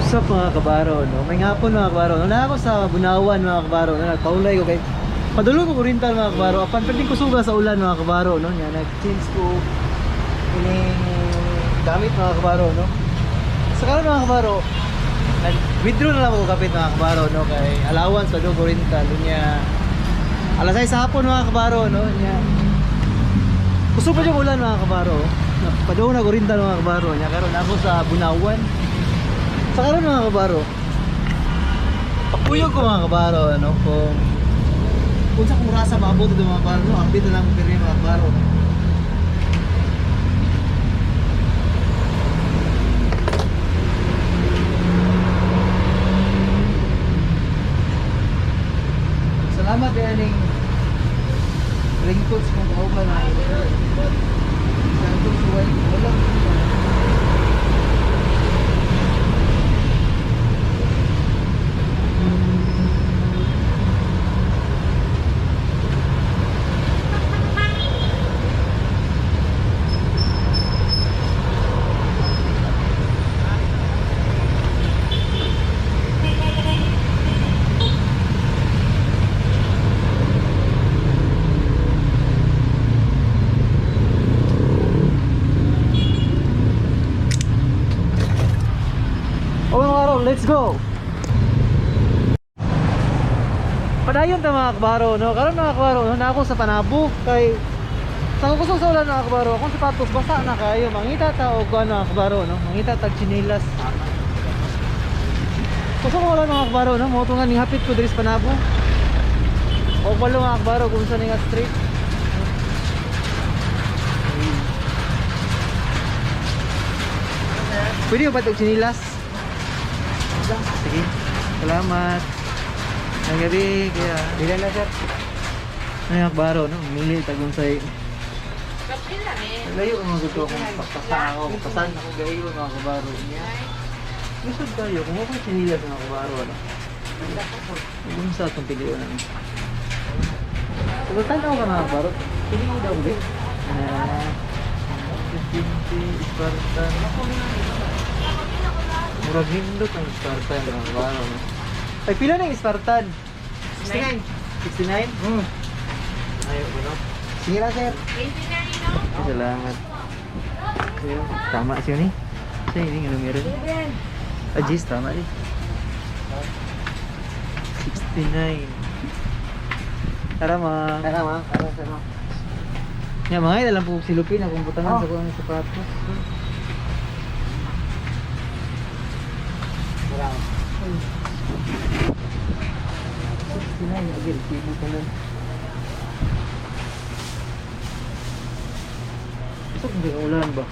What's up, mga kabaro, no? May ngapon, mga kabaro, no? Na ako sa Bunawan, mga kabaro, no? Nagpaulay ko kay padulong ko kurintal, mga kabaro. Apan pwedeng kusuga sa ulan, mga kabaro, no? Nga nag-change ko ining gamit, mga kabaro, no? Sa karon, mga kabaro, nag-withdraw na lang ako kapit, mga kabaro, no? Kay allowance pa do kurintal niya. Alas 6 sa hapon, mga kabaro, no? Nya. Kusog pa yung ulan, mga kabaro. Padulong na kurintal, mga kabaro. Nya karon ako sa Bunawan. Sa karon, mga kabaro, pakuyog ko, mga kabaro, ano, kung sa kung rasa maabot ito, mga kabaro, no, ambit na lang ko pero mga kabaro, no? Salamat kay aning raincoats kung kauban na. Sa itong suway, wala. Oh, mga kabaro, let's go! Padayon ta, mga kabaro, no? Karon, mga kabaro, no? Na ako sa Panabo kay sa kusog sa ulan, mga kabaro, akong sapatos basa na kayo. Mangita ta og kuan, mga kabaro, no? Mangita tag tsinelas. Kusog sa ulan, mga kabaro, no? Mo nga ning hapit ko diri sa Panabo. O balo, mga kabaro, kung sa nga street. Pwede ba ito tsinelas? Sige. Salamat. Ang gabi, kaya. Pila na, sir? Ay, akbaro, no? Mili, tagong say. Kapila eh. Layo ang mga gusto akong pagpasa ako. Pasan ako gayo, mga kabaro. Lisod kayo. Kung ako sinilas, mga kabaro, no? Kung sa atong piliyon namin. Kung tanaw ka, mga kabaro, pili ko daw ulit. Ah, 50, Spartan. Murag nindot ang Spartan, mga kabaro, no? Ay, pila na yung Spartan? 69. 69? Hmm. Ayaw ko, no? Sige na, sir. 29, no? Ay, salamat. Ayun, tama siya ni. Siya ini nga numero ni. Ah, jeez, tama ni. 69. Tara, ma. Tara, ma. Tara, sir, ma. Nga mga alam po si Lupin akong butangan Oh. sa kuang sapatos. Tara, ma. 69 agil kilo ka lang. Usok ba yung ulan ba?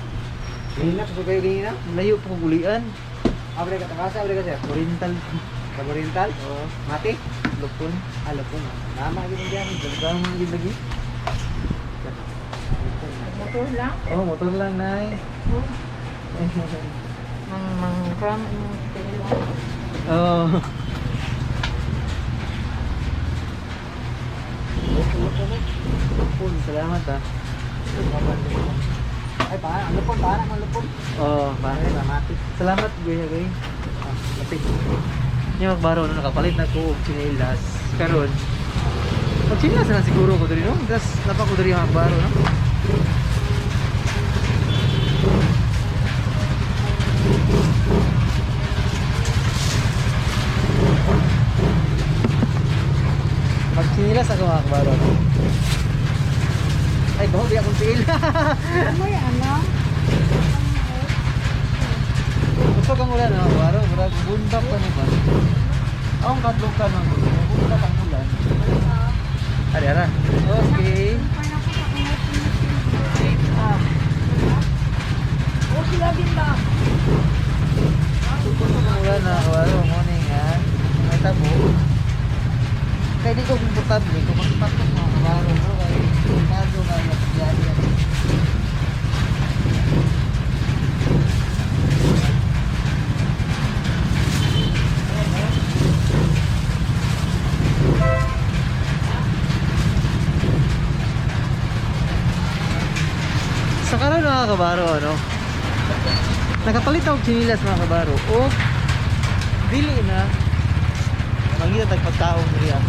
Ganina, kusog kayo ganina? Layo po kong ulian. Abre ka, tagasa, abre ka, sir. Oriental. Sa Oriental? Oo. Mati? Lupon. Ah, lupon. Tama, yun dyan. Tama gid lagi. Motor lang. Oh, motor lang, Nay. Mang mang ram yung Oh. Lupon, salamat ah. Ay, para. Ang lupon, para. Ang lupon. Oh, Ay, bakit? mati. Salamat, Kuya Gay. Ah, lapit. Yung magbaro no, nakapalit na ko og tsinelas. Karon. Pag tsinelas na siguro ko diri, no. Das napa ko diri ang magbaro, no. Pag tsinelas ako, mga kabaro, no? Ay, baho di akong tiil. May ano? Usog ang ulan, mga kabaro. Murag bundak pa ni ba? Akong kadlok ka man. Bundak ang ulan. Ari, ara. Okay. O sila din ba? Usog ang ulan, mga kabaro. Morning, ha. May tabo. Kaya di ko komportable. Kung magpatok, mga kabaro, no? Kaya delikado kayo. Pagbiyahe. Sa karon, mga kabaro, ano? Nakapalit ako chinilas, mga kabaro. O Dili na mangita tag pagkaon diri ah.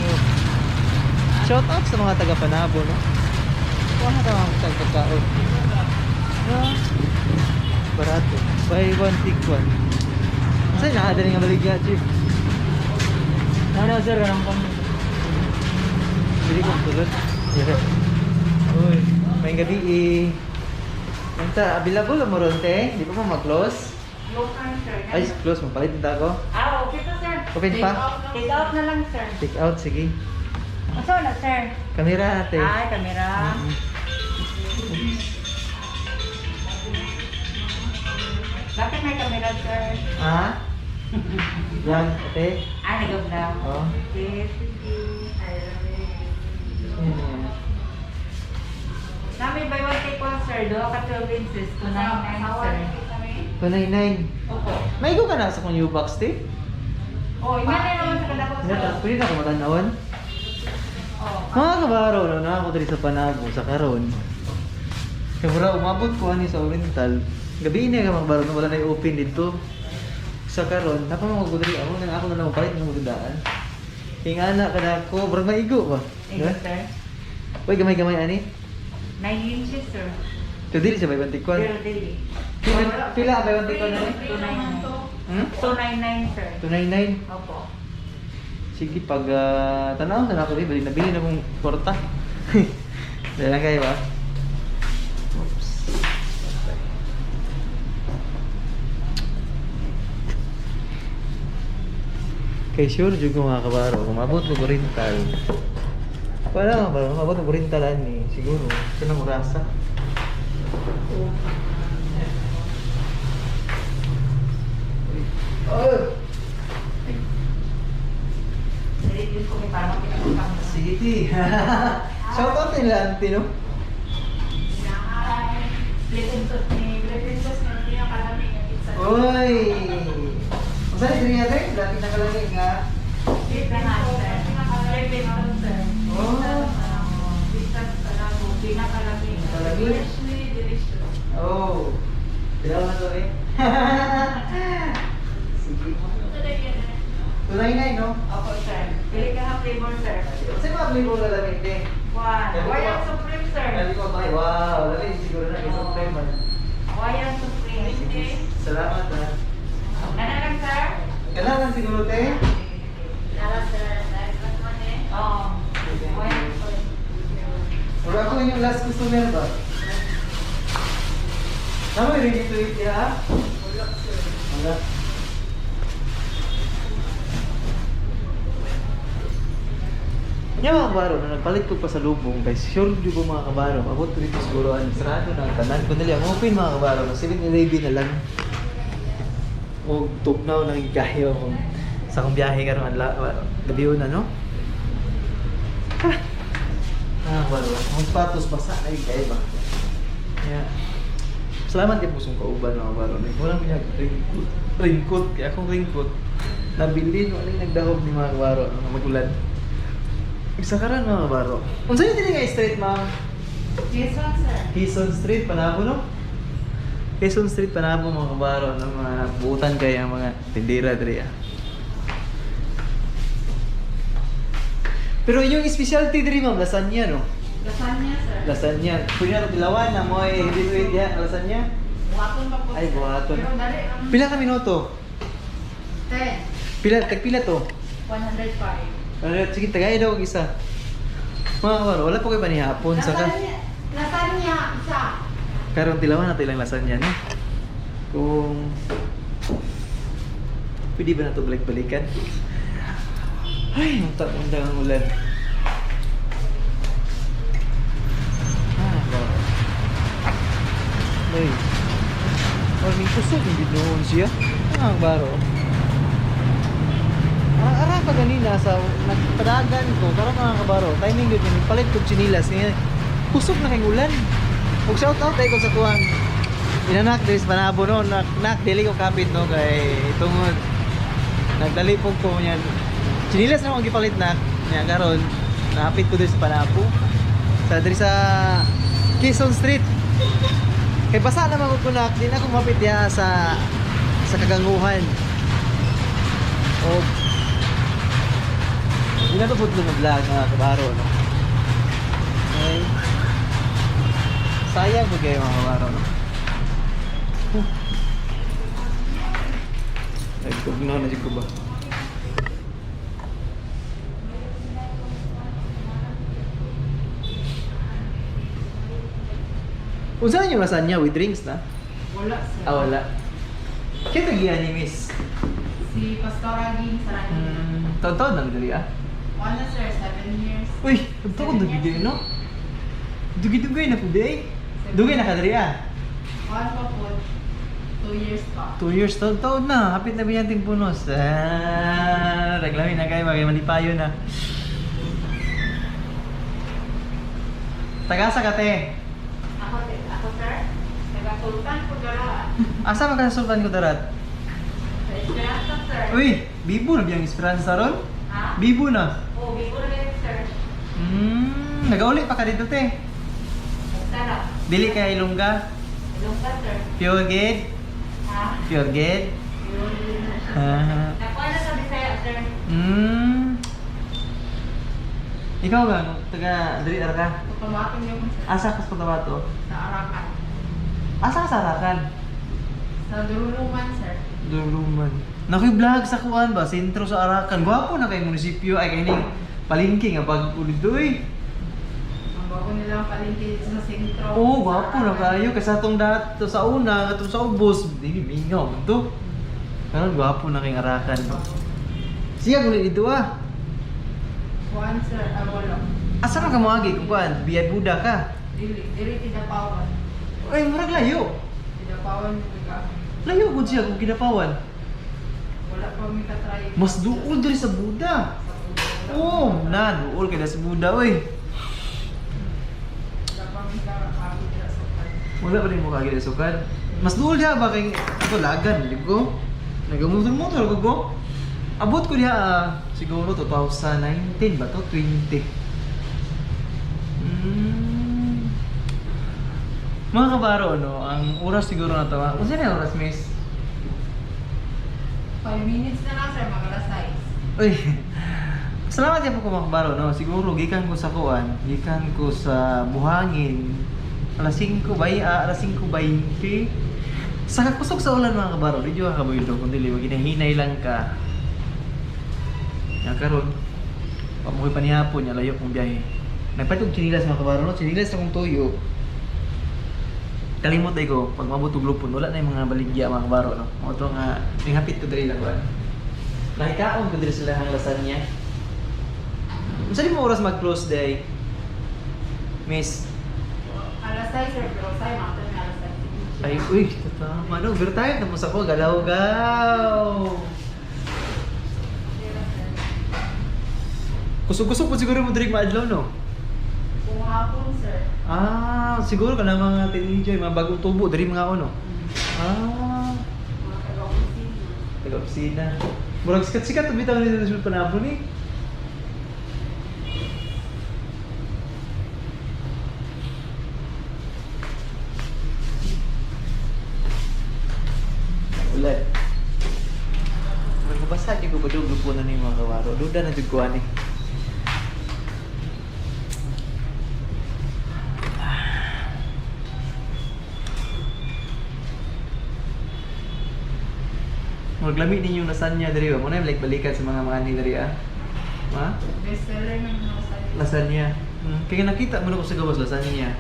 Oh. Shout out sa mga taga Panabo, no? Wala ta mga tag pagkaon. No? Barato. Buy one, take one. Saan nakadali nga baligya, chief? Ano sir, anong pang... Bili ko tulad. Yeah. Uy, may gabi eh. Unsa, available mo ron te? Di pa mo mag-close? Local sir. Ay, close mo. Palit na ako. Ah, okay to sir. Open pa? Take out na lang sir. Take out, sige. Asa na sir? Kamera ate. Ay, kamera. Bakit may kamera sir? Ha? Yan, ate. Ah, nag-vlog. Oh. Okay, thank you. I love it. Yan. Nami buy one take one sir, do ka 12 inches, 299 sir. 299. Opo. May go ka na sa kong U-box, te? Oh, ingatan na naman sa kadako Hindi sir. na, pwede na ako matanawan. Oh. Mga kabaro, no, na ako diri sa Panabo, sa karon. Kaya mura, umabot ko ani sa Oriental. Gabi na ka mga kabaro, no, wala na open dito. Sa karon, napa mga ko diri ako nang ako na lang palit ng magdaan. Ingana ka na ako, murag maigo ba? Thank you, sir. Uy, gamay-gamay ani. 9 inches sir. To dili siya may bantikwan. Pero dili. Pila, pila may bantikwan ani? 299. Hmm? 299 sir. 299. Opo. Sige, pag tanaw na ako, bali nabili na akong kwarta. Dahil lang kayo ba? Oops. Kay sure jud ko mga kabaro, umabot ko rental. Wala mga kabaro, umabot ko rental ani siguro. Sa nang orasa. Oh! Review ko kay para makita ko kami. Sige, ti. Shout out nila, auntie, no? Uy! Ang saan diri natin? Lapit na kalagi nga. Wait lang ha, sir. Split and tooth, sir. Oh. Pinakalami. Kalami. Oh. Pila na to eh. Sige. 299, no? Opo, sir. Pili ka ha flavor, sir. Sa mga flavor na lamig, te. One. Hawaiian Supreme, sir. Kali ko ba? Wow, lamig siguro na isang frame man. Hawaiian Supreme. Sige. Salamat ha. Ano lang, sir? Kailangan siguro, te. Oo. Hawaiian Supreme. Mura ako yung last customer ba? Tama, ready to eat ya? Wala, sir. Wala. Nya mga kabaro, na nagpalit ko pa sa lubong, guys, sure di ko mga kabaro, abot ko dito siguro, ang sarado na ang tanan ko nila, ang open mga kabaro, no, 7-Eleven na lang. O tugnaw nang kayo kung sa akong biyahe karon ang gabi na no. Ah, wala. Ang patos basa ay kay ba. Yeah. Salamat kay pusong kauban mga baro. Walang minyag raincoat. Raincoat kaya akong raincoat. Nabilin wala yung nagdahog ni mga kabaro nga magulan. Isa karon mga kabaro. Unsa yung dili nga street, ma'am? Jason, sir. Quezon Street, Panabo, no? Quezon Street, Panabo, mga kabaro, no? Mga buutan kaya ang mga tindera diri ah. Pero yung specialty diri, ma'am, lasagna, no? Lasagna, sir. Lasagna. Pwede na ito tilawan na mo eh, hindi to eat ya, lasagna. Buhaton pa po, Ay, sir. buhaton. Pero dali, ang Pila ka minuto? 10. Pila, tag pila to? 105. Ano, sige, tagay daw og isa. Mga kabaro, wala po kayo panihapon. Saka, Lasagna, isa. karon tilawan natin ilang lasagna, no? Kung pwede ba na ito balik-balikan? Ay, unta unta ang ulan. Ah, ba. Ay. Oh, may kusog hindi noon siya. Ah, baro. Ara pa ganina sa nagpadagan ko karon mga kabaro. Timing gyud ni palit kog tsinilas niya. Kusog na kay ulan. Ug shout out ay ko sa tuwang inanak diri sa Panabo no, nak, nak dili ko kapit no kay tungod nagdalipog ko niyan. Tsinilas na akong gipalit nak niya karon naapit ko diri sa Panabo. Sa diri sa Quezon Street. Kay basa naman ko kunak, di na ako mapit diha sa kaganguhan. O di na to putlo na vlog mga kabaro, no? Okay. Sayang po kayo mga kabaro, no? Huh. Nagtugnaw na ko ba? Unsa na yung lasagna with drinks na? Wala, sir. Ah, wala. Kaya tagiyan ni Miss. Si Pastora Ging sa Taon-taon lang dali ah. Wala, sir. 7 years. Uy, taon dugay no? Dugay-dugay na po di. Dugay na ka dali ah. One pa po. 2 years pa. 2 years, taon-taon na. Hapit na biyanting punos. Ah, reklami na kayo, magay malipayo na. Tagasa ka te. Ako, sir. Taga-Sultan ko dara. Asa man ka sa Sultan Kudarat? Sa Esperanza, sir. Uy, bibo na biyang Esperanza ron? Ha? Bibo na. Oh, bibo na kayo, sir. Nagauli pa ka dito te. Sarap. Dili kay Ilongga. Ilongga, sir. Pure gid. Ha? Pure gid. Yun. Ah. Nakuha na sa Bisaya, sir. Ikaw ba? Taga diri ara ka? Tutumakin niyo po, sir. Asa ka sa Cotabato? Sa Arakan. Asa ka sa Arakan? Sa Duruluman, sir. Duluman. Naki-vlog sa kuan ba? Sentro sa Arakan. Gwapo na kay munisipyo ay kay ning palengke nga pag ulit doy. Ang bago nilang palengke dito sa sentro. Oo, gwapo na kayo kasi atong dato sa una, atong sa ubos, dili mingaw man to. Karon gwapo na kay Arakan ba. Siya guli dito ah. One, sir. Ah, wala. Asa man ka moagi kung kuan? Biyay Buda ka. Dili. Dili Kidapawan. Ay, murag layo. Kidapawan yung taga. Layo gud siya kung Kidapawan. Wala pa mi katry. Mas duol diri sa Buda. Sa Buda. Oo, na duol kay sa Buda oy. Wala pa mi kaagi dira sa kan. Wala pa rin mo kagid sukad. Mas duol diha ba kay ako lagan, di ko. Nagamotor-motor ko ko. Abot ko diha ah, siguro 2019 ba to? 20. Mga kabaro, no, ang oras siguro na to. Unsa na yung oras, miss? 5 minutes na lang, sir. Mag alas 6. Uy. Salamat yan po ko mga kabaro, no. Siguro gikan ko sa kuan, gikan ko sa buhangin. Alas 5 bay, alas 5:20. Sa kakusog sa ulan mga kabaro, di ka kabuyo kung dili ginahinay lang ka. Nga karon, pamuhi pa nihapon, niya layo kong biyahe. Nagpalit og tsinilas mga kabaro, no? Tsinilas akong tuyo. Kalimot ay ko, pag mabot og lupon, wala na yung mga baligya mga kabaro, no? Mo to nga, hapit ko diri lang kuan. Nakikaon ko diri sila ang lasagna. Unsa di mo oras mag-close day? Miss? Alas 6, sir. Pero say, mga alas 6. Ay, uy, tama. Ano, overtime na mo sa ko, galaw-gaw. Kusog-kusog po siguro mo diri maadlaw, no? Kung hapon, sir. Ah, siguro ka na mga teenager, mga bagong tubo, diri mga ano. Ah, Mga taga-opisina. taga-opisina. Murag sikat-sikat, bitaw nito sa panapon eh. Ulan. Murag mabasa di ko ba duglo po na ni mga kawaro. Duda na jud ko ani. Murag lami ninyong lasagna diri ba? Muna like balikan sa mga mga diri ah. Ma? Best seller ng mga lasagna. Lasagna. Kaya nakita mo na ko sa gawas lasagna.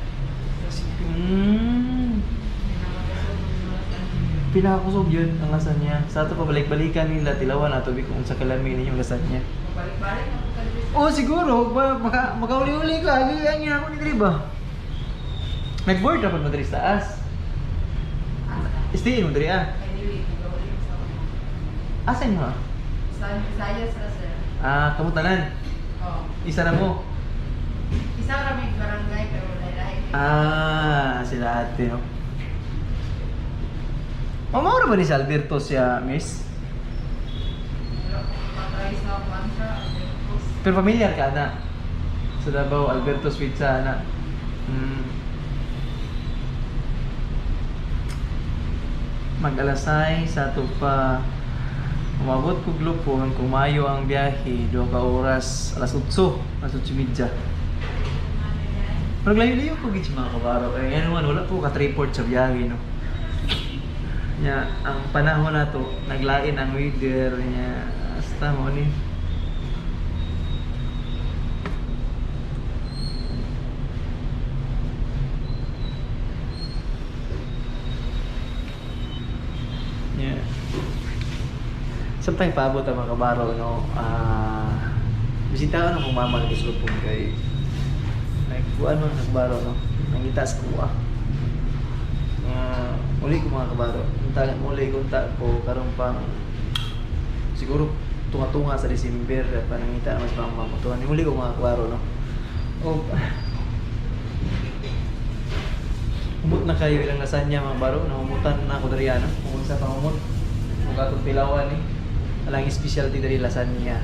Pinakakusog yun ang lasagna. Sa ato pabalik-balikan nila, tilawan nato bi kung sa kalami ninyong lasagna. Balik-balik na po kayo, sir. Oh, siguro ba makauli-uli ka. Agi ang ako ni diri ba? Nag-board dapat mo diri sa taas. Asa? Stay mo diri ah. Ay, dili. Nag-uli sa una. Asa mo? Sa Visayas ra, sir. Ah, kamutanan. Oh. Isa na mo. Isa ra may barangay pero lahi-lahi. Ah, sila ate, no? Mamaura ba ni si Alberto siya, miss? Wala ko patry sa Mantra, Albertos. Pero familiar ka na. Sa Davao, Alberto's Pizza na. Mag alas 6 sa ato pa umabot kog Lupon, kung maayo ang biyahe, 2 ka oras, alas 8, alas 8:30. Pero layo-layo ko gid siya, mga kabaro. Kaya yan naman, wala po ka-tripod sa biyahe, no? Nya, ang panahon na to, naglain ang weather, nya, hasta mo ni. Yeah. Sometimes paabot ang mga kabaro, no? Ah, bisitahan akong mama ng Lupon kay nagkuan man sa kabaro, no? Nangita sa kuha. Nga, uli ko, mga kabaro. Unta, uli ko unta ko karon pang siguro tunga-tunga sa December pa nangita mas mama ko. Tuwan uli ko, mga kabaro, no? O, humot na kayo ilang lasagna, mga baro. Nahumutan na ako diri, ano? Kung sa pangumot. Kung atong pilawan eh. Alang specialty diri lasagna.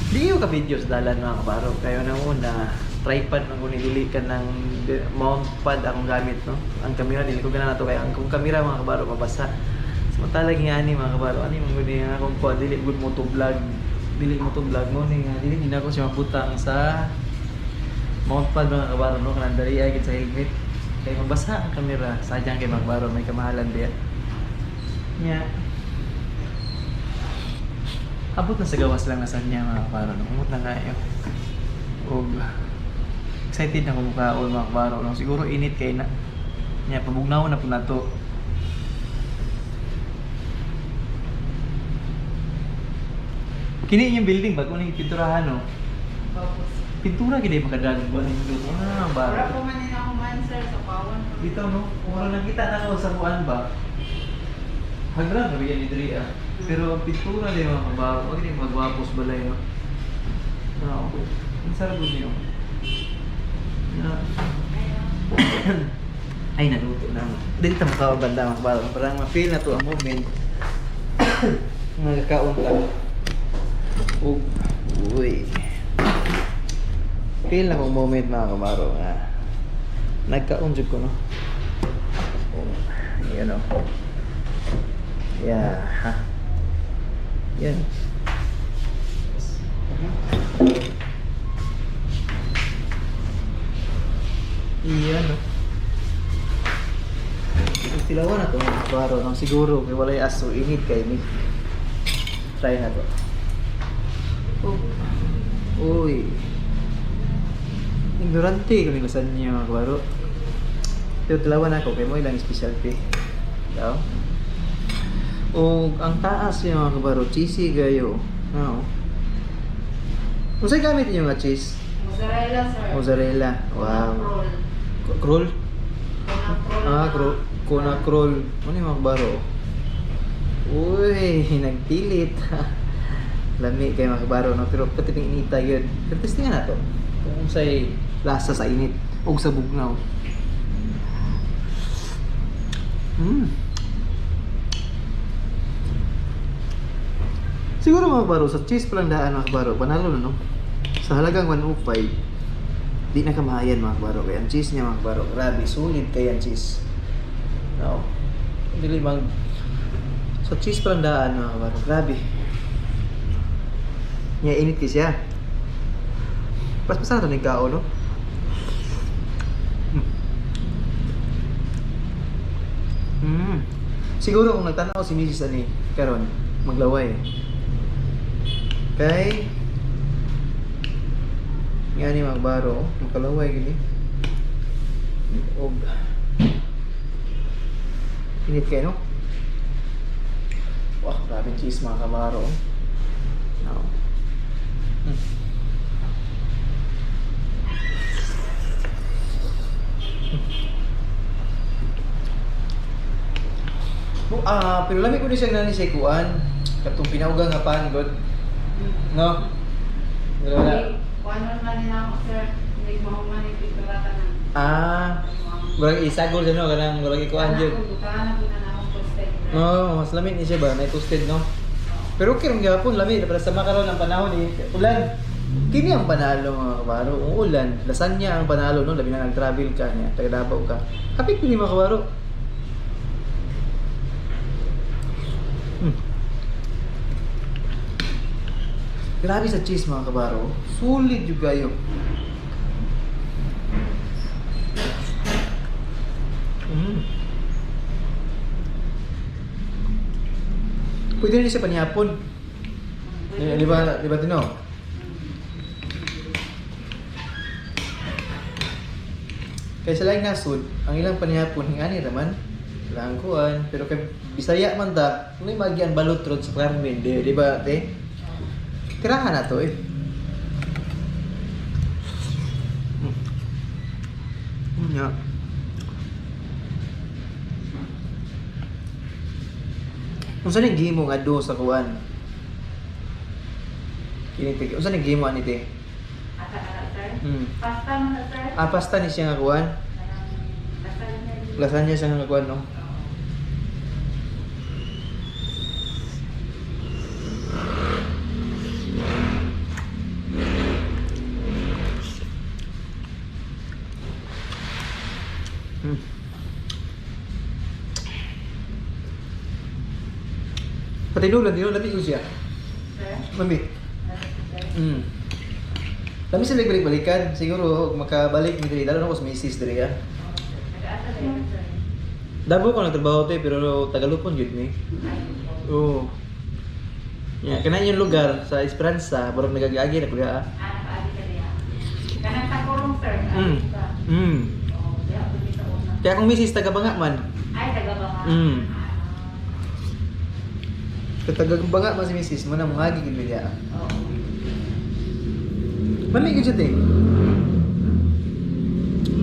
Di ko ka videos dalan, mga kabaro. Kayo na una, tripod man kung dili ka ng mount pad akong gamit, no. Ang kamera dili ko gana nato kay ang kung kamera, mga kabaro, mabasa. Samantala nga ani, mga kabaro, ani man gud nga akong kuan dili gud mo to vlog. Dili mo to vlog mo ni nga dili gid ako siya mabutang sa mount pad, mga kabaro, no, kanang dali ay gid sa helmet. Kay mabasa ang kamera, sadyang kay mga kabaro may kamahalan diya. Nya. Abot na sa gawas lang nasan niya, mga kabaro, no. Umot na kayo. Og excited na ko mukaon, mga kabaro, no. Siguro init kay na. Nya pabugnaw na po nato. Kini inyong building bago ni pinturahan, no. Tapos, Pintura gid ay makadagan ba ninyo? Ah, wala ba. po man nila ako man sir sa pawon. Dito no, kung ano nakita na ako sa kuan ba. Hagran ra ni diri ah. Pero ang pintura di mga kabaro, wag ni magwapos balay, no. No. Ang sarap niyo. Na. Ay, naluto na. Dili ta makaon banda, mga kabaro. Parang ma-feel na to ang movement. Nagkakaon ta. Ug uy. Feel na kong moment, mga kabaro, nga nagkaon jud ko, no. Oh, yan oh. Yeah. Ha. Yan. Iyan no. Ang tilawan na to, mga kabaro, no? Siguro kay walay aso, init kay ni. Try na to. Oh. Uy. Ignorante ko nila sa inyo, mga kabaro. Pero tilawan ako kay mo ilang specialty. Daw. O ang taas niya, mga kabaro, cheesy gayo. No. Unsay gamit niyo nga cheese? Mozzarella sir. Mozzarella. Wow. Roll. Crawl? Kunang roll. Ah, crawl. Kuna crawl. Ano yung mga kabaro? Uy, nagpilit. Lami kay mga kabaro, no? Pero pati ng inita yun. Pero testingan na to. Kung unsay lasa sa init o sa bugnaw. Siguro, mga kabaro, sa cheese pa lang daan, mga kabaro, panalo na, no? Sa halagang 105, di na kamahayan, mga kabaro. Kaya ang cheese niya, mga kabaro, grabe, solid kaya ang cheese. No? Dili bang sa cheese pa lang daan, mga kabaro, grabe. Nya init kasi siya. Paspasan na ito ng kao, no? Siguro kung nagtanaw si Mrs. ani karon, maglaway. Kay nga ni magbaro, makalaway gini. Og init kayo, no? Wah, grabe cheese, mga kabaro. No. Ah, pero lami ko ni siyang nani siya kuan. Katong pinauga nga pan god. No? Wala wala. Kuan man nila ako sir. Hindi mo man ipintura tanan. Ah, murag isagol siya, no, kanang murag ikuan jud. Bukan na ako toasted. No, mas lami ni siya ba, na toasted, no? Pero okay rin gyapon lami para sa makaron ang panahon ni ulan. Kini ang panalo, mga kabaro. Kung ulan, lasagna ang panalo, no, labi na nag-travel ka niya, taga Davao ka. Kapit pili, mga kabaro. Grabe sa cheese, mga kabaro. Sulit yung kayo. Pwede rin siya panihapon. Eh, di ba Tino? Kay sa laing nasud, ang ilang panihapon hingani raman. Lang kuan, pero kay Bisaya man ta, kung magi ang balot ron sa Carmen, di ba, te? Tirahan na to eh. Yeah. Unsa ni gimo nga do sa kuan? Kini te, unsa ni gimo ani te? Ata ka na, sir? Hmm. Pasta mo na, sir? Ah, pasta ni siya nga kuan. Lasagna. Lasagna siya nga kuan, no? Oo. Patinulan, di no, lami ko siya. Sir? Mami. Lami, sir? Lami sila balik-balikan. Siguro, makabalik ni diri. Dalo na ko sa misis diri ah. Oo, sir. Nag-aasa na yun, sir. Dabo ko nagtrabaho te, pero Tagalopon yun ni. Ay, oo. Oo. Yeah, kanang yung lugar sa Esperanza, murag nagagagi na kuya ah. Ah, nakaagi ka diya. Kanang takurong, sir. Mm. Agi ka. Oo, diya, pwede sa una. Kaya kung misis taga banga man. Ay, taga banga. Mm. Ah, Kaya taga banga man si misis, mo na mangagi gid niya. oo. Mami gid siya te.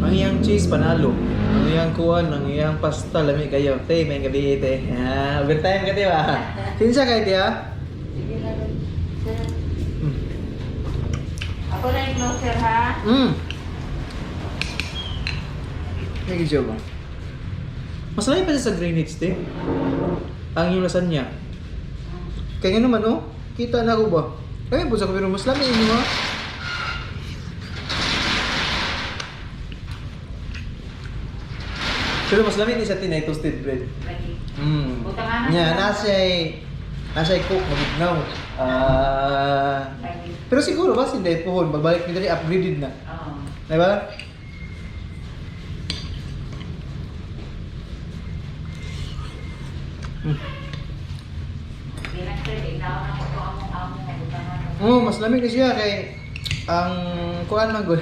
Ang iyang cheese panalo. Ang iyang kuan, ang iyang pasta lami kayo. Te, may gabi te. Ah, overtime ka te ba? Sinsa kay te ah? Sige na, sir. Ako na yung closer, ha? May gid siya ba? Mas lami pa siya sa Greenwich te. Ang iyong lasagna. Kaya nga naman oh, kita na ako ba? Kaya po sa pero mas lami inyo ha. Pero mas lami ni sa tinay toasted bread. Lagi. Mm. Butanganan Nya siya. nasa cook mabignaw. Ah, Lagi. pero siguro ba sinday pohon pagbalik ni diri upgraded na. Oo. Di ba? Di na, sir. Di na ako to among amo nga butanganan. Oo, mas lamig na siya kay ang kuan man gud.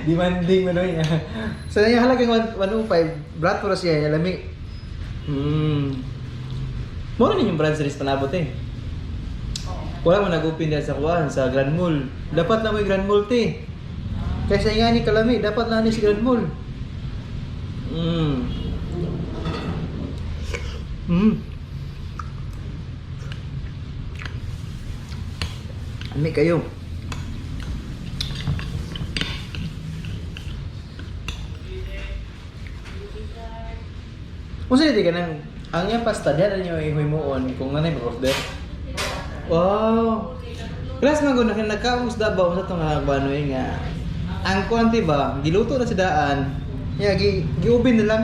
Demanding man oy. Sa so, yung halagang 105 brat puro siya lami. Mura ni yung brand series panabot eh. Oo. Wala mo nag-open diyan sa kuan sa Grand Mall. Dapat na mo yung Grand Mall te. Kaysa nga ni kalami, dapat na ni si Grand Mall. Ami kayo. Unsa di ka nang ang iyang pasta diyan ninyo ihimuon kung nanay mag-order. Wow. Class man gud nagkaong sa Davao sa tong nga eh nga. Ang kuan ba, giluto na sa daan. Ya gi giubin na lang.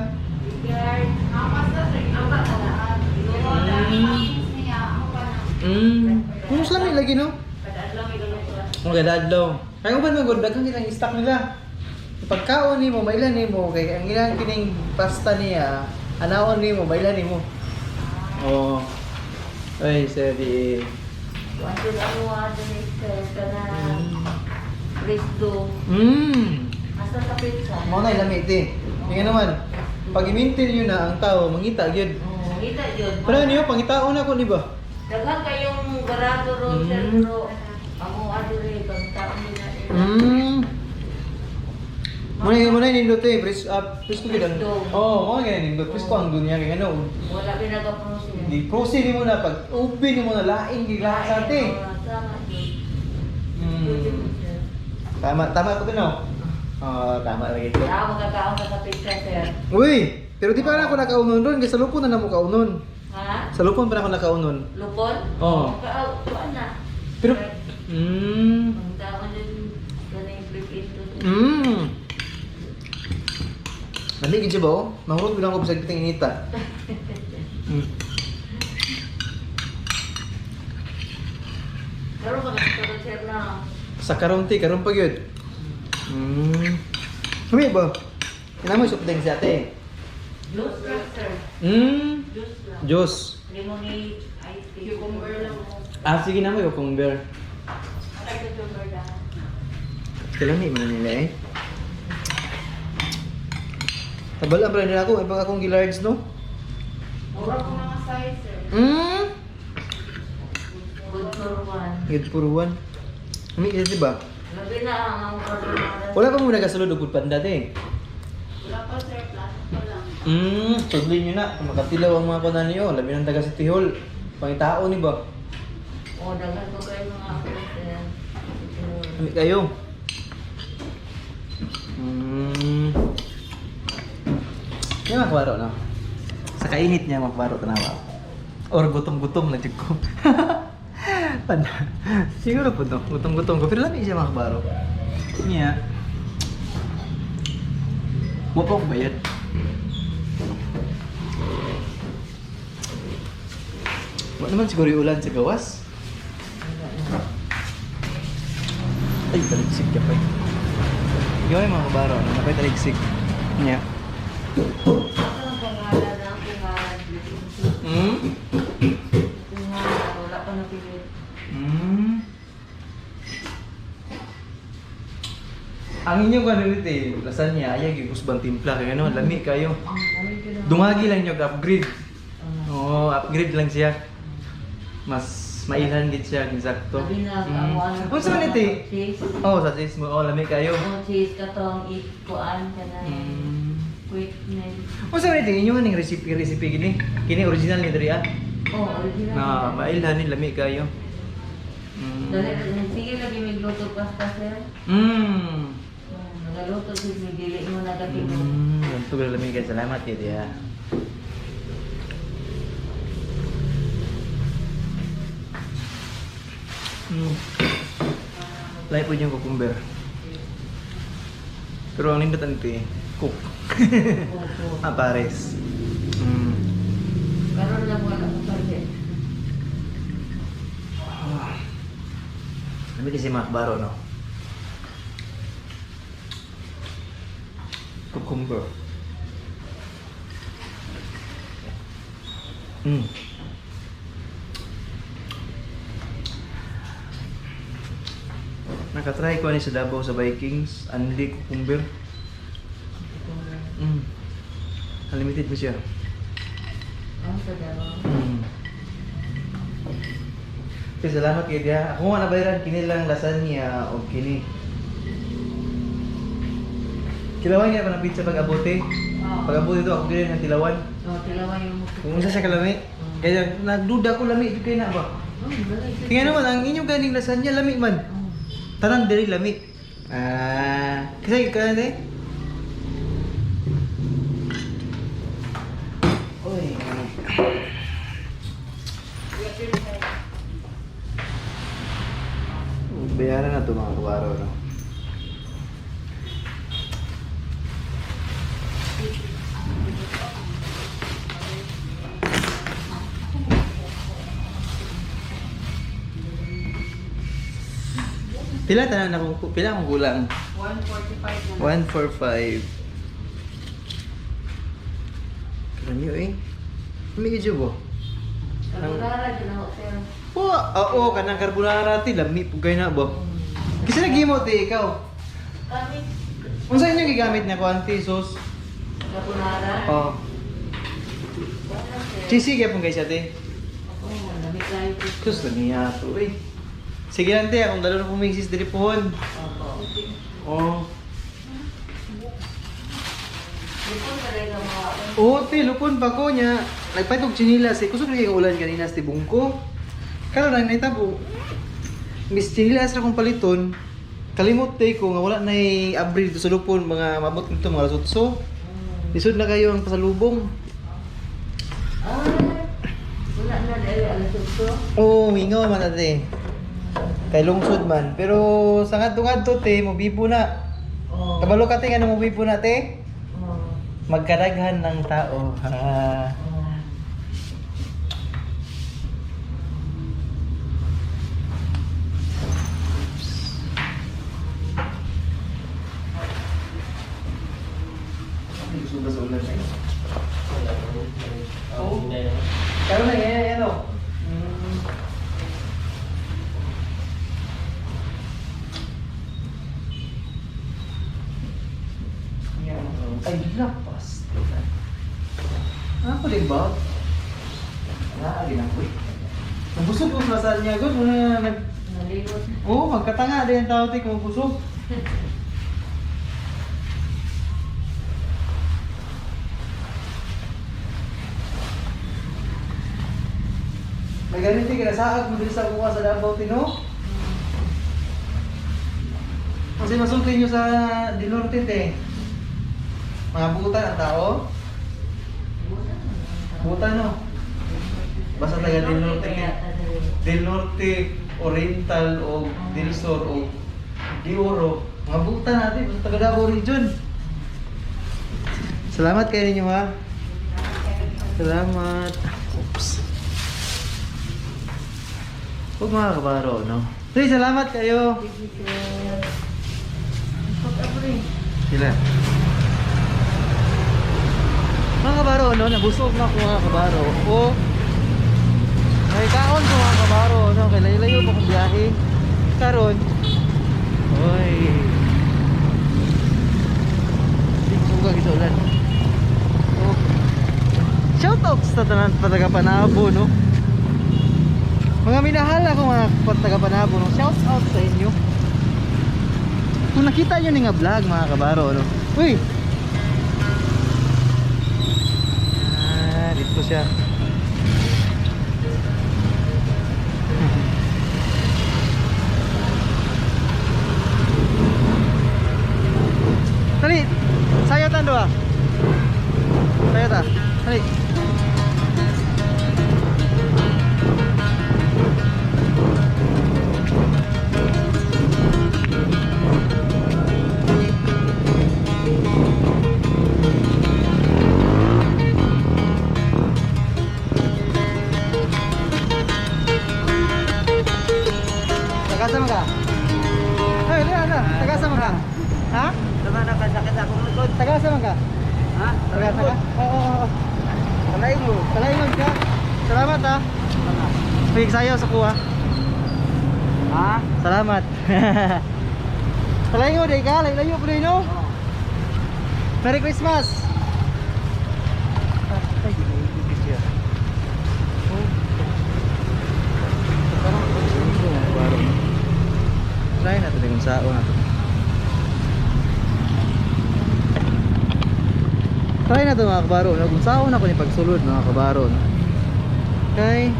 Guard. Ang pasta, sir, ang pasta. Mm. Kung sa lagi no? Kada-adlaw may luluto. Mga gadadlaw. Kaya uban man gud daghan kilang stock nila. Pagkaon nimo, mailan nimo kay ang ilang kining pasta niya, anaon nimo, mailan nimo. Oo. Ay, sir, di. Wanted ang mga dun sir. Kana Presto. Asa sa pizza? Mao na lami ti. Nga naman, pag i-maintain niyo na ang tao, mangita gyud. Oo, ngita yun. Pero niyo pangitaon ako di ba? Daghan kayong barato ron, sir, pero amo adore kang taon nila. Muna yung nindot eh, pres ah, presko gyud ang. Presko. Oo, oh, mo nga nindot, presko ang dunya kay ano. Wala pinagaprosin. Di proceed nimo na pag ubi nimo na laing gilasa te. Tama yun. Tama, tama ko no. Oh, tama lagi ko. Kaya magkakaon ka sa pizza, sir. Uy, pero di pa na ako nakaunon ron, kay sa lupo na namo kaunon. Ha? Sa Lupon pa na ako nakaunon. Lupon? Oo. Kuan na. Pero, Ang taon din kaning flip into. Lami gid siya ba oh? Mahurot bilang ko bisag bitang inita. Karon ka nagkaroon sir na. Sa karon ti, karon pa gyud. Kami ba? Kinamo soft drinks si ate. Juice lang sir. Juice lang. Juice. Lemonade, ice tea. Cucumber lang mo. Ah, sige na mo cucumber. Atay cucumber lang. Kailan man na nila eh. Tabal ang nila ako, ibang akong gilarge no. Mura ko mga size sir. Good for one. Good for one. Ami di ba? Labi na ang carbonara. Wala pa mo nagasulod og food panda te. Wala pa sir, plano pa lang. Sudlin nyo na. Kung makatilaw ang mga kunan niyo, labi ng taga City Hall. Pangitao ni ba? O, daghan ko kayo mga ako sir. Ami kayo. Yan mga kabaro, no? Sa kainit niya mga kabaro, tanawa. Or gutom-gutom na jud ko. Siguro po no, gutom-gutom ko. Pero lami siya mga kabaro. Niya. Wa pa ako bayad. Wa naman siguro yung ulan sa gawas. Ay, taligsig ka pa eh. Yun mga kabaro, ano, napay taligsig. Niya. Asa ang pangalan ang pangalan? Pangalan, wala pa napili. Ang inyong kanon nito eh, lasagna, ayag yung usbang timpla, kaya ano, lami kayo. Dungagi lang nyo, upgrade. Oo, upgrade lang siya. Mas mailhan gid siya, eksakto. Labi na ang ano. Unsa man ito eh? Cheese. Oo, sa cheese mo, oh, lami kayo. Oh, cheese katong ikuan ka na. Quick na. Unsa man ito, inyo ning recipe, recipe gini? Kini original ni diri ah. Oh, original. Na mailhan ni lami kayo. Dali, sige lagi magluto pasta sir. Oh, nagaluto sige dili mo nagatibo. Ganito ba lami kayo. Salamat kayo diya. Lahi po yung cucumber. Pero ang nindot ito eh, cook. Opo. Ah, pares. Karon lang wala ko pa sir. Lami kasi mga kabaro, no? Cucumber. Nakatry ko ani sa Davao sa Vikings, only cucumber. Unlimited mo siya. Ang sa Davao. Okay, salamat kay Dia. Ako nga nabayaran kini lang lasagna o kini. Kilawan niya pa ng pizza pag abote. Oo. Pag abote ito ako gini ng tilawan. Oh, tilawan yung mo. Kung unsa siya kalami. Kaya nagduda ko lami jud kay na ba. Oh, dali. Kaya naman ang inyong ganing lasagna lami man. Oh. Tanan diri lami. Ah, kasi ka na Uy. Bayaran na to mga kabaro, no? Pila tanan na kung pila akong kulang? 145 na lang. 145. Karami eh. May medyo ba? Carbonara jud ako sir. Oo, oo, kanang carbonara ti lami pugay na ba. Kasi naghimo ti ikaw. Kami Unsa inyo gigamit na kuan ti sauce? carbonara. Oh. Wala, sir. Cheesy gyapon guys ate. Oo, lami kayo po. Sus lami ato eh. Sige lang te, akong dalo na pumingsis diri pohon. Opo. Oh. Lupon ka rin ang mga Oo, te, lupon pa ko niya. Nagpatog chinilas eh. Kusog lagi ang ulan kanina sa tibong ko. Karon ang nahitabo. Miss chinilas ra kong paliton. Kalimot te ko nga wala na abri dito sa lupon mga mabot nito mga alas 8. Lisod na kayo ang pasalubong. Ah, wala Dito. Oo, mingaw man ate. Kay lungsod man. Pero sa ngadto-ngadto te, mobibo na. Oo. Kabalo ka te nga mobibo na te? Oo. Magkaraghan ng tao. Ha. Oo. Gusto sa ulan eh. Oo. Karon na ganyan ano. Yan. Ay, lapas. Ako din ba? Ah, ginang ko eh. Nabusog ko sa niya, God. Muna nag... Naligot. Oo, magkatanga din ang tao, te, kung mabusog. May ganun din, kinasaag mo din sa kuha sa Davao, Tino. Kasi masulti nyo sa Dinorte, te. Mga buta ang tao. Buta, no? Basta taga Del Norte. Kaya ta diri. Del Norte, Oriental, o Del Sur, o Di Oro. Mga buta natin, basta taga Davao Region. Salamat kayo ninyo, ha. Salamat. Oops. Huwag mga kabaro, no? Hey, salamat kayo. Sige, sir. Pag-abri. Sila. Mga kabaro, no? Nabusog na ako mga kabaro. O, may kaon ko mga kabaro, no? Kay layo-layo pa kong biyahe. Karon, oy. Hindi ko suga sa ulan. Oh. Shout out sa tanan taga Panabo, no? Mga minahal ako mga taga Panabo, no? Shout out sa inyo. Kung nakita nyo ni nga vlog mga kabaro, no? Uy! Ah, dito siya. Dali! Sayo tando ah! Sayo ta. Dali. Tagasa mo ka? Ay, dali na. Tagasa mo ka? Ha? Tama na kasakit akong likod. Tagasa mo ka? Ha? Tagasa ka? Oo, oo, oo. Kalay mo. Talaingon ka. Salamat ha. May sayo sa kuha. Ha? Salamat. Talaingon day ka, layo po no. Merry Christmas. Ay, di na siya. Oh. Parang parang. Try natin kung sao natin. Try na to mga kabaro, no? Kung sao na ko ni pagsulod mga kabaro, no? Kay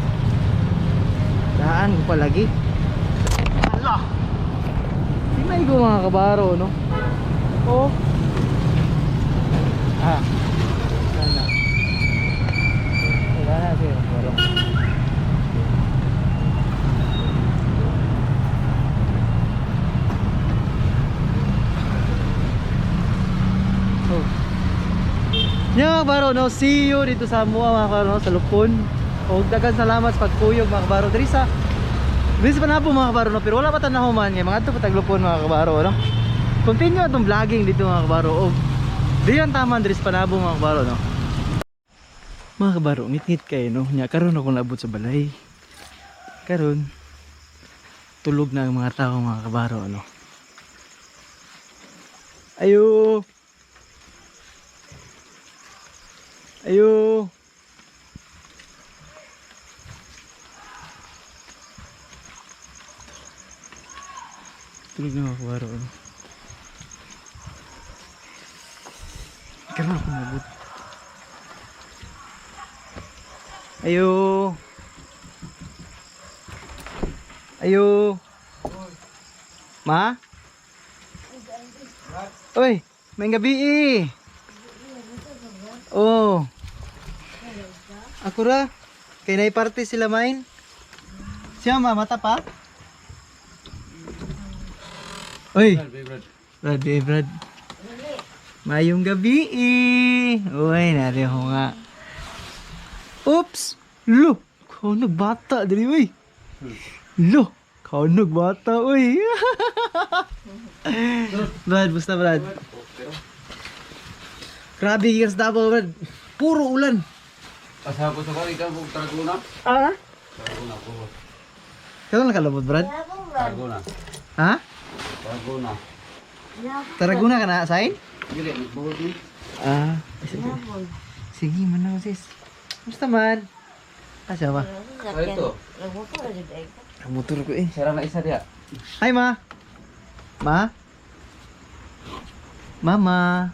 daan ko palagi. Ala. Di maigo mga kabaro, no? Oh. Ah. Wala na. Wala na siya, kabaro. Oh. Yan mga kabaro, no? See you dito sa Mua mga kabaro, no? Sa Lupon. O daghan salamat sa pagkuyog mga kabaro. Diri sa Diri sa Panabo mga kabaro, no? Pero wala pa tan nahuman nga mga adto pa tag Lupon mga kabaro, no? Continue atong vlogging dito mga kabaro. O diri ang taman diri sa Panabo mga kabaro, no? Mga kabaro, ngit-ngit kayo, no? Nya karon ako naabot sa balay. Karon tulog na ang mga tao mga kabaro, no? Ayo. Ayo. Tulog na mga kabaro, ano? Karon ako nabot. Ayo. Ayo. Ma? Oy, may gabi eh. Oh. Ako ra. Kay naiparte sila main. Siya ma, mata pa? Uy! Brad, eh, Brad. Mayong gabi eh. Uy, nariho nga. Oops! Lo! Kaunog bata, dali uy. Lo! Kaunog bata, uy. Brad, basta Brad. Grabe gikan sa Davao, Brad. Puro ulan. Asa ko sa ikaw kung Tarragona. Ah? Tarragona ko. Kailan nakalabot, Brad? Tarragona. Ha? Tarragona. Tarragona ka na, Sain? Dili, buhod ni. Ah, sige. Sige, manaw sis. Kumusta man? Ah, siya ba? Ay, ito. Ang motor ko eh. Sara na isa diha. Hi, ma. Ma? Mama.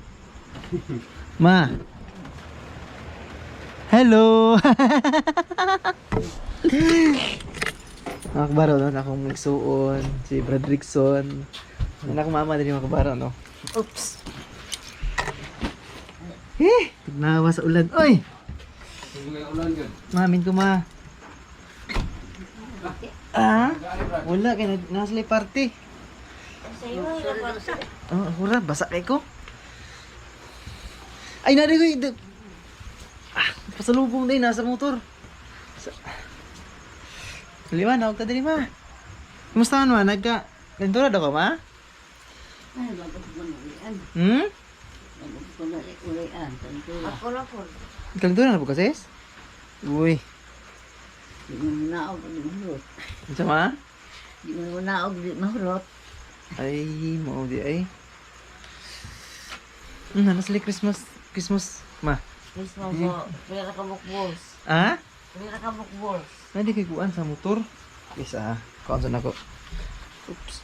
Ma. Hello. Mga kabaro, no? Akong magsuon, si Brad Rickson. Ano akong mama din mga kabaro, no? Oops. Eh, tignawa sa ulan. Oy! Sige ulan gyud. Mamin ko ma. Ah? Wala kay nasa party. Oh, ako ra basa kay ko. Ay nari ko ah, pasalubong din nasa motor. Sa... Lima, nawag ta dili ma. Kumusta man ma? Nagka Ventura daw ka ma? Ay, bago ko na ulian. Hmm? Bago ko na ulian. Tantura. Ako na po. Kalentura na po ka sis? Uy, Di mo naog, di mahurot. unsa ma? Di mo naog, di mahurot. Ay, mao di ay. Nasa Christmas, Christmas, ma. Mismo po. Pila ka bukbos. Ah? Pila ka bukbos. Nadi kay kuan sa motor. Isa, kuan sa nako. Oops.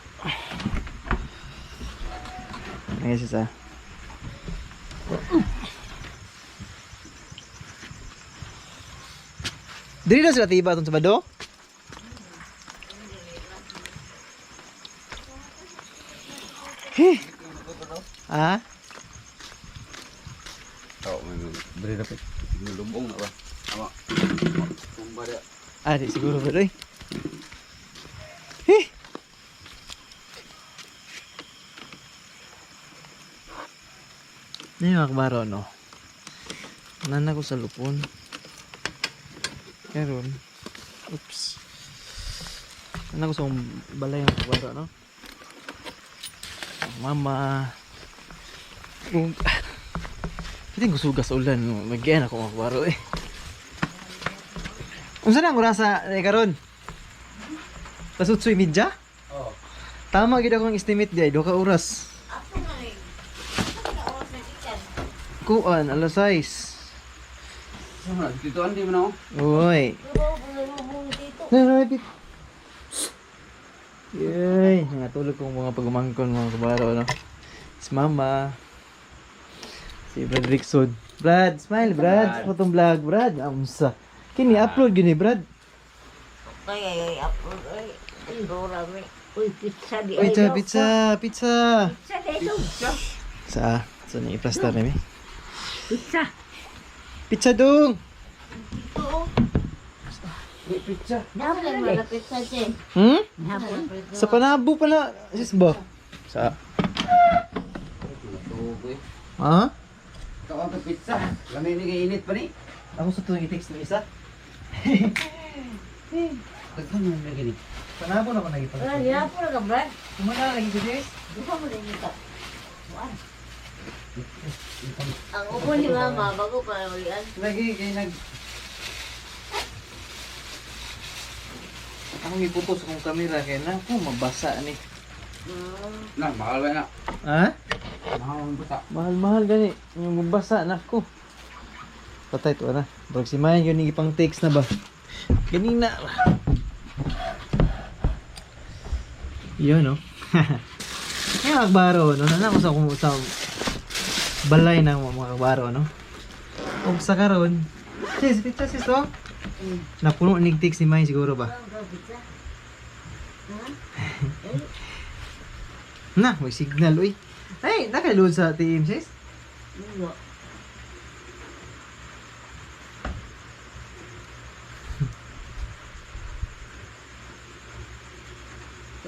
Ay, isa. Dili na sila tiba atong Sabado? Heh. Ah? Oh, may diri dapat lubong na ba. Ama. Tumba diha. Ah, di siguro ba eh. Heh. Ano yung akbaro, no? Nana ko sa lupon. Karon. Oops. Nana ko sa akong balay ang akbaro, no? Mama. Kung... Pwede ko sugas ulan, no? Nagyan ako mga akbaro, eh. Unsa na ang orasa eh, karon? Las 8:30? Oh. Tama gid akong estimate di ay duha ka oras. Ako na rin. Ako na oras na ikan. Kuan alas 6. Sama dito andi mo na. Uy. Dito. Narapit. Yay, nangatulog kong mga pagumangkon mga kabaro no. Si Mama. Si Brad Rickson. Brad, smile Brad. Sa itong vlog, Brad. Amsa. Kini upload gini Brad. Ay, ay, ay, upload. Ay, ay, rami. Uy, pizza di Uy, ay. pizza, pizza, pizza. Pizza di ito. Sa sa ni i-plaster ni. Pizza. Pizza dong. Di pizza. Nahapon Ay, na malapit sa siya. Hmm? Nahapon. Sa panabo pala. Sis ba? Sa Tubo eh. Ha? Kaon ka pizza. Lami ni kay init pa ni. Ako sa tuwing i-text ng isa. Daghan man na gini. Panabo na ako nagipag. Wala, di na po na ka, Brad. Kumana lagi si Jess. Duha mo rin ito. Kuan. Ang upo ni Mama, bago pa ulian. Lagi kay nag Ako giputos akong kamera kay na ko mabasa ni. Na, mahal ba na? Ha? Mahal ang bata. Mahal-mahal gani yung mabasa nako. Patay to na. Brag si Mayan yun ipang text na ba? Ganina. Yun no. Kaya magbaro no, nana ko sa akong sa balay na mga kabaro no. Og sa karon, sis, pizza sis to. Napuno nig text ni Mayan siguro ba? Pizza. Na, may signal uy. Ay, nakaload sa TM sis. Wala.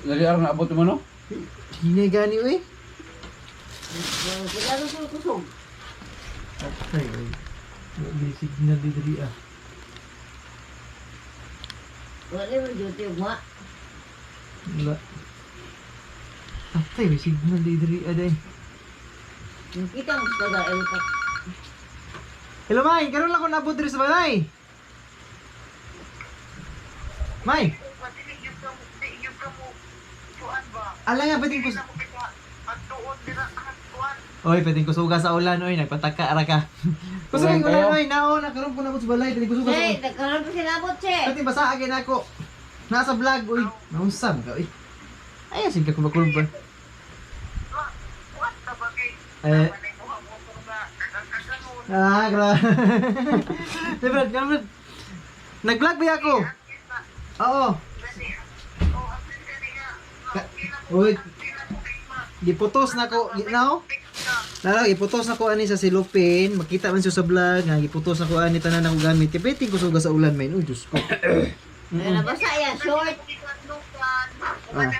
Dali araw na abot mo no? Hinay gani oy. Wala na sa kusog. Ay, oy. Wala signal diri ah. Wala mo duty ugma. Wala. Atay, may signal diri ah day. Kita mo sa dahil pa. Hello, May. Karon lang ko naabot diri sa balay. May. Ala nga, pwedeng kus... Oy, pwedeng kusuga sa ulan, oy. Nagpataka, ara ka. Kusuga Ulan yung ulan, kayo? oy. Naon, nakaroon ko naabot sa balay. Pwedeng kusuga sa Che, ulan. nagkaroon pa sila abot, che. Pwedeng basa agin ako. Nasa vlog, oy. Nausam ka, oy. Ay, sige ka kumakulong ba? Eh. Ah, grabe. Di, Brad, Brad. Nag-vlog ba ako? Oo. Uy, giputos na ko, now? Nara, giputos na ko ani sa silupin, makita man siya sa vlog, nga giputos na ko ani tanan ako gamit. Kay pwede ko suga sa ulan man. Uy, Diyos ko. Nabasa yan, short. Ah.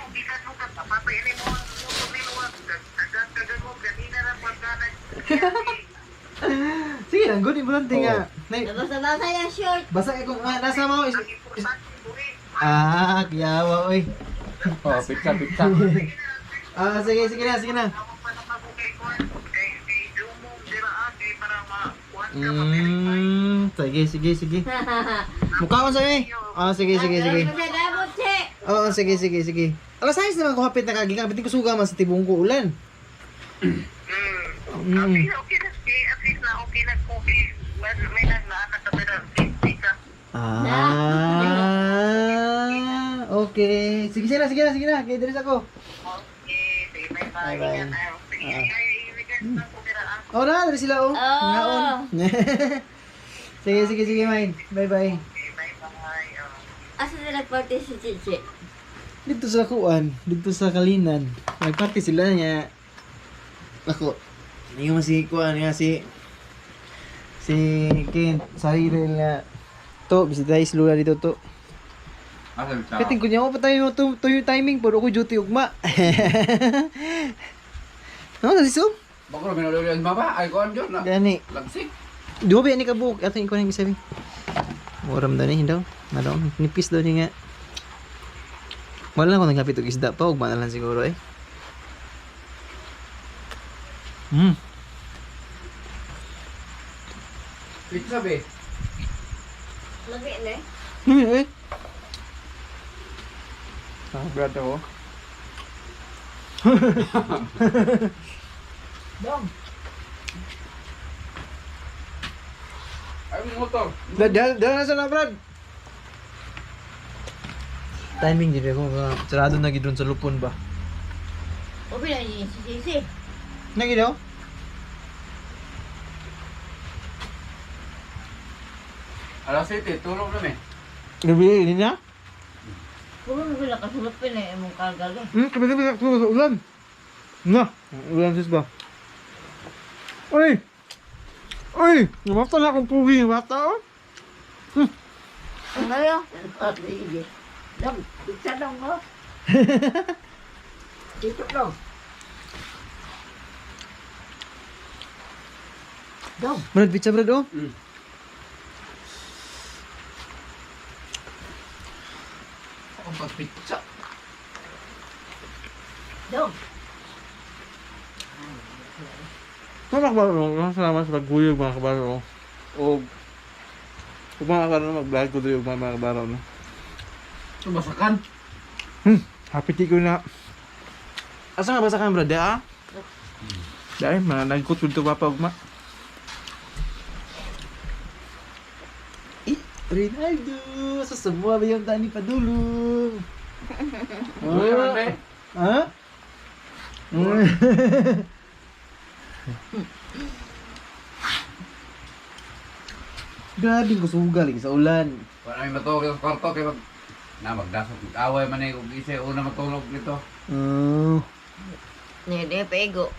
Sige lang, good importante nga. Nay, Nabasa-basa yan, short. basta kung ah, nasa mo is, ah, kiyawa oy. Oh, pizza, pizza. Ah, sige, sige na, sige na. Sige, sige, sige. Mukha ko sa'yo eh. Ah, sige, sige, sige. Nagkaroon pa sila abot, che. Oo, sige, sige, sige. Alas 6 naman ko hapit na kagi. Kapit ko suga man sa tibong ko ulan. Ah, okay. Sige, sige na, sige na, sige na. Okay, diris ako. Bye bye. Ah. Oh na, diri sila oh. Oh. Ngaon. Sige, sige, sige, Main. Bye bye. Asa sila nagparty si Chichi? Dito sa kuan, dito sa Kalinan. Nagparty sila niya. Ako. Hindi mo si kuan nga si si Kent Cyril nga. To, bisita is lula dito to. Asa pizza? Kating kunya ko pa tayo to, to yung timing pero ko duty ugma. No, dali so. Bako minululi ang mama, ay kuan jud na. Gani. Lagsik. Duha ba ni kabuok ato yung kuan isabi. Oram daw ni daw. Nadaw nipis daw ni nga. Wala ko naghapit og isda pa ugma na lang siguro eh. Pizza be. Lagi na eh. Eh. Ah, brad ako. Dong. Ay motor. Dal dal na sa na brad. Timing din ako nga sarado na gid sa lupon ba. Ubi na yun si Chichi. Nagi daw? Alas 7, tulog na me. Gabi ni na. Puro mo sila kasulupin eh, imong karga. Kabi kabi sa ulan. Na, ulan sis ba? Oy! Oy! Namata na akong pugi, bata oh. Ang gayo? Dong, pizza dong ko. Dito dong. Dong. Brad, pizza brad oh. Ako pag pizza. Dong. Mga kabaro, salamat sa pagguyog mga kabaro. O, kung mga kabaro, mag-vlog ko doon mga kabaro. No? Tumasakan. Happy tea ko na. Asa nga ba sa camera? Da? Dahil, mga nagkot dito papa ugma. Eh, Rinaldo! Sa semua ba yung tani padulong? Duli man be. Ha? Grabe ko sugal lagi sa ulan. Wala may matulog sa kwarto kay mag na magdasok mag-away man eh kung isa una matulog nito. Oh. Hindi, pego.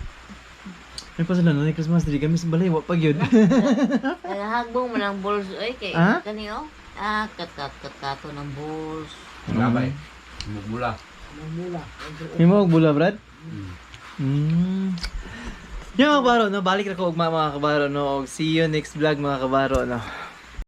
May pa sila na Christmas tree kami sa balay wa pa gyud. Nalahagbong mo ng bulls, oy, kay Ah? kani oh. Ah, kat kat kat kato ng bulls. Gabay. Mugmula. Mula. Himo og bula, Brad? Yan mga kabaro, no? Balik na ko ugma mga kabaro, no? Og see you next vlog mga kabaro, no?